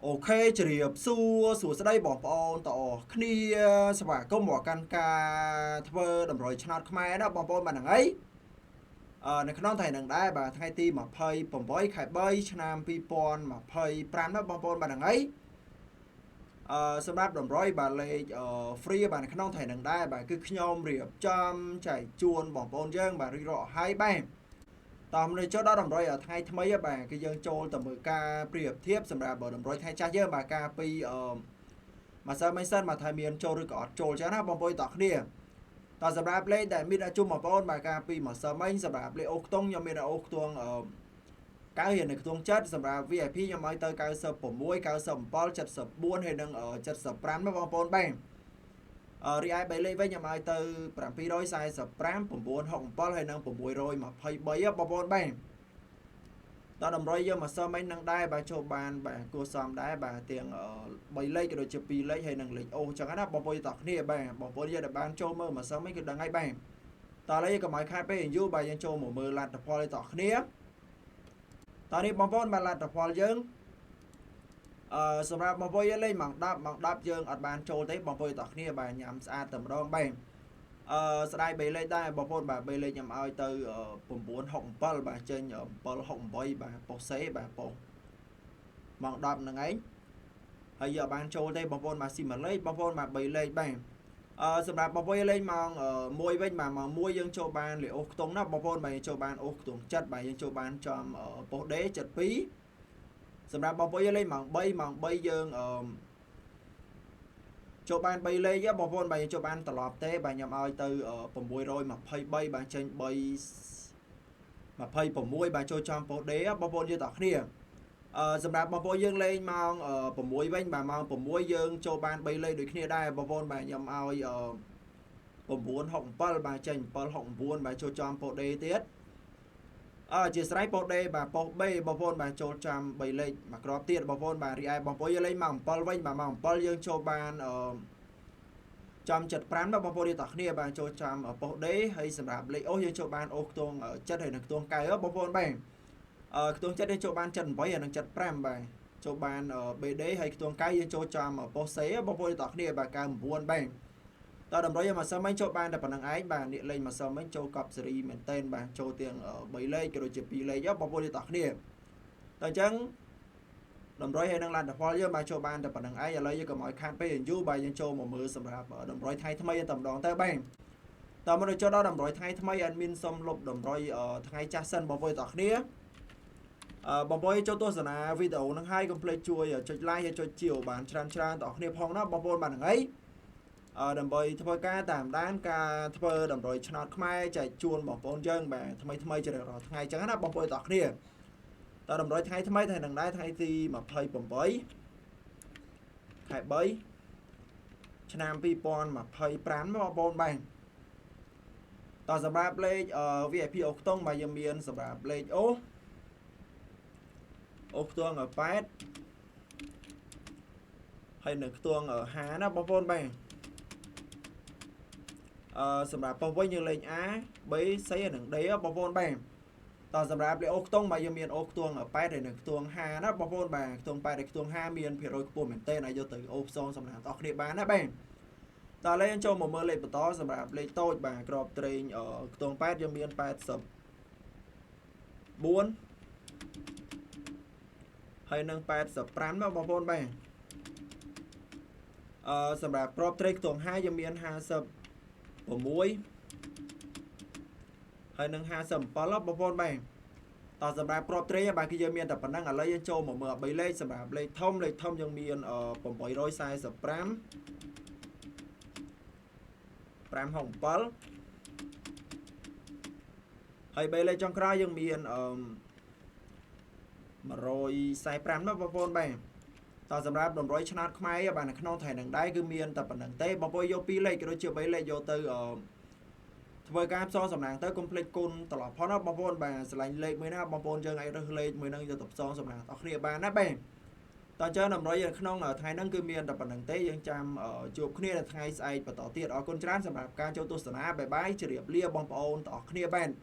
OK ជម្រាបសួរសួស្តីបងប្អូនទាំងអស់គ្នាស្វាគមន៍មកកាន់ការធ្វើតម្រុយឆ្នោតខ្មែរណាបងប្អូនបាទហ្នឹងហើយនៅក្នុងថ្ងៃហ្នឹងដែរបាទថ្ងៃទី28ខែ3ឆ្នាំ2025ណាបងប្អូនបាទហ្នឹងហើយសម្រាប់តម្រុយបាទលេខ free បាទនៅក្នុងថ្ងៃហ្នឹងដែរបាទគឺខ្ញុំរៀបចំចែកជូនបងប្អូនយើងបាទរួចរាល់ហើយបាទ តោះនៅចូលដល់តម្រុយថ្ងៃថ្មីបាទគឺយើងចូលទៅមើលការប្រៀបធៀបសម្រាប់តម្រុយថ្ងៃចាស់យើងបាទការពីអឺម្សិលមិញសិនបាទថាមានចូលឬក៏អត់ចូលចឹងណាបងប្អូនតោះគ្នាតោះសម្រាប់លេខដែលមានជុំបងប្អូនបាទការពីម្សិលមិញសម្រាប់លេខអូខ្ទង់ខ្ញុំមានអូខ្ទង់អឺកៅរៀននៅខ្ទង់ចិត្តសម្រាប់ VIP ខ្ញុំឲ្យទៅ96 97 74ហើយនិង75ណាបងប្អូនបាទអឺរីឯ3លេខវិញខ្ញុំឲ្យទៅ745 967ហើយនិង623បងប្អូនបាទដល់តម្រុយយើងមកសមិញនឹងដែរបាទចូលបានបាទគួសមដែរបាទទាំង3លេខក៏ដូចជា2លេខហើយនិងលេខអូចឹងណាបងប្អូនតោះគ្នាបាទបងប្អូនយើងដែលបានចូលមើលមកសមិញគឺដឹងហើយបាទតោះឥឡូវកុំឲ្យខាតពេលយូរបាទយើងចូលមកមើលលទ្ធផលតោះគ្នាតោះនេះបងប្អូនបាទលទ្ធផលយើងអឺសម្រាប់បងប្អូនយើងលេងម៉ោង10ម៉ោង10យើងអត់បានចូលទេបងប្អូនតោះគ្នាបាទញ៉ាំស្អាតតែម្ដងបាទអឺស្ដាយ3លេខដែរបងប្អូនបាទ3លេខខ្ញុំឲ្យទៅ967បាទចេញ768បាទប៉ុស្តិ៍សេបាទប៉ុស្តិ៍ម៉ោង10ហ្នឹងឯងហើយយកបានចូលទេបងប្អូនបាទស៊ីមួយលេខបងប្អូនបាទ3លេខបាទអឺសម្រាប់បងប្អូនលេងម៉ោង1វិញបាទម៉ោង1យើងចូលបានលេអូសខ្ទង់ណាបងប្អូនបាទយើងចូលបានអូសខ្ទង់ចិត្តបាទយើងចូលបានចំប៉ុស្តិ៍ D 72សម្រាប់បងប្អូនយើងលេងម៉ោង3ម៉ោង3យើងអឺចូលបាន3លេខបងប្អូនបាទយើងចូលបានត្រឡប់ទេបាទខ្ញុំឲ្យទៅ623បាទចេញ3 26បាទចូលចំប៉ុស្តិ៍ D បងប្អូនយើងទាំងគ្នាអឺសម្រាប់បងប្អូនយើងលេងម៉ោង6វិញបាទម៉ោង6យើងចូលបាន3លេខដូចគ្នាដែរបងប្អូនបាទខ្ញុំឲ្យ967បាទចេញ769បាទចូលចំប៉ុស្តិ៍ D ទៀតអឺជាស្រ័យប៉ុស្តិ៍ D បាទប៉ុស្តិ៍ B បងប្អូនបាទចូលចាំ3លេខមួយគ្រាប់ទៀតបងប្អូនបាទរីឯបងប្អូនយើងលេងម៉ោង7វិញបាទម៉ោង7យើងចូលបានអឺចំ75ណាបងប្អូនយើងទាំងគ្នាបាទចូលចាំប៉ុស្តិ៍ D ហើយសម្រាប់លេខអូសយើងចូលបានអូសខ្ទង់7ហើយនិងខ្ទង់9បងប្អូនបាទអឺខ្ទង់7យើងចូលបាន78ហើយនិង75បាទចូលបាន BD ហើយខ្ទង់9យើងចូលចំប៉ុស្តិ៍ C បងប្អូនទាំងគ្នាបាទ99បាទតើតម្រុយមកសិនមិញចូលបានតែប៉ុណ្្នឹងឯងបាទនេះលេងមកសិនមិញចូលកប់សេរីមែនតែនបាទចូលទាំង3លេខក៏ដូចជា2លេខបងប្អូនទាំងគ្នាតើអញ្ចឹងតម្រុយហើយនឹងលទ្ធផលយើងបាទចូលបានតែប៉ុណ្្នឹងឯងឥឡូវយើងកុំឲ្យខាតពេលយូរបាទយើងចូលមកមើលសម្រាប់តម្រុយថ្ងៃថ្មីតែម្ដងទៅបាទតើមកចូលដល់តម្រុយថ្ងៃថ្មី admin សុំលុបតម្រុយថ្ងៃចាស់សិនបងប្អូនទាំងគ្នាអឺបងប្អូនចូលទស្សនាវីដេអូហ្នឹងហើយកុំភ្លេចជួយចុច like ហើយចុចជាវបានច្រើនច្រើនទាំងគ្នាផងណាបងប្អូនបាទហ្នឹងហើយអឺដើម្បីធ្វើការតាមដានការធ្វើតម្រុយឆ្នោតខ្មែរចែកជូនបងប្អូនយើងបាទថ្មីថ្មីជារៀងរាល់ថ្ងៃអញ្ចឹងណាបងប្អូនទាំងគ្នាតើតម្រុយថ្ងៃថ្មីថ្ងៃនឹងដែរថ្ងៃទី28ខែ3ឆ្នាំ2025បងប្អូនបាទតើសម្រាប់លេខ VIP អូខ្ទង់បាទយើងមានសម្រាប់លេខអូអូខ្ទង់8ហើយនៅខ្ទង់5ណាបងប្អូនបាទអឺសម្រាប់ប៉ុស្តិ៍វិញយើងលេខ A B C និង D បងប្អូនបាទតើសម្រាប់លេខអូខ្ទង់បាទយើងមានអូខ្ទង់8ហើយនិងខ្ទង់5ណាបងប្អូនបាទខ្ទង់8ហើយខ្ទង់5មានភាគរយខ្ពស់មែនទែនអាចយកទៅអូផ្សងសំណាងបងប្អូនគ្នាបានណាបាទតើឥឡូវយើងចូលមកមើលលេខបន្តសម្រាប់លេខតូចបាទក្របត្រេងខ្ទង់8យើងមាន84ហើយនឹង85ណាបងប្អូនបាទអឺសម្រាប់ក្របត្រេងខ្ទង់5យើងមាន56ហើយនឹង57បងប្អូនបាទតោះសម្រាប់ក្របត្រេងបាទគឺយើងមានតែប៉ុណ្្នឹងឥឡូវយើងចូលមកមើល3លេខសម្រាប់លេខធំលេខធំយើងមាន845 567ហើយ3លេខចុងក្រោយយើងមានអឺ145ណាបងប្អូនបាទតើសម្រាប់តម្រុយឆ្នោតខ្មែរបាទនៅក្នុងថ្ងៃនឹងដែរគឺមានតែប៉ុណ្្នឹងទេបងប្អូនយក2លេខក៏ដូចជា3លេខយកទៅអឺធ្វើការផ្សងសំណាងទៅកុំភ្លេចគុណត្រឡប់ផងណាបងប្អូនបាទឆ្លាញ់លេខមួយណាបងប្អូនយើងអាចរើសលេខមួយហ្នឹងយកទៅផ្សងសំណាងអស់គ្នាបានណាបាទតើចឹងតម្រុយនៅក្នុងថ្ងៃហ្នឹងគឺមានតែប៉ុណ្្នឹងទេយើងចាំជួបគ្នានៅថ្ងៃស្អែកបន្តទៀតអរគុណច្រើនសម្រាប់ការចូលទស្សនាបាយបាយជម្រាបលាបងប្អូនទាំងអស់គ្នាបាទ។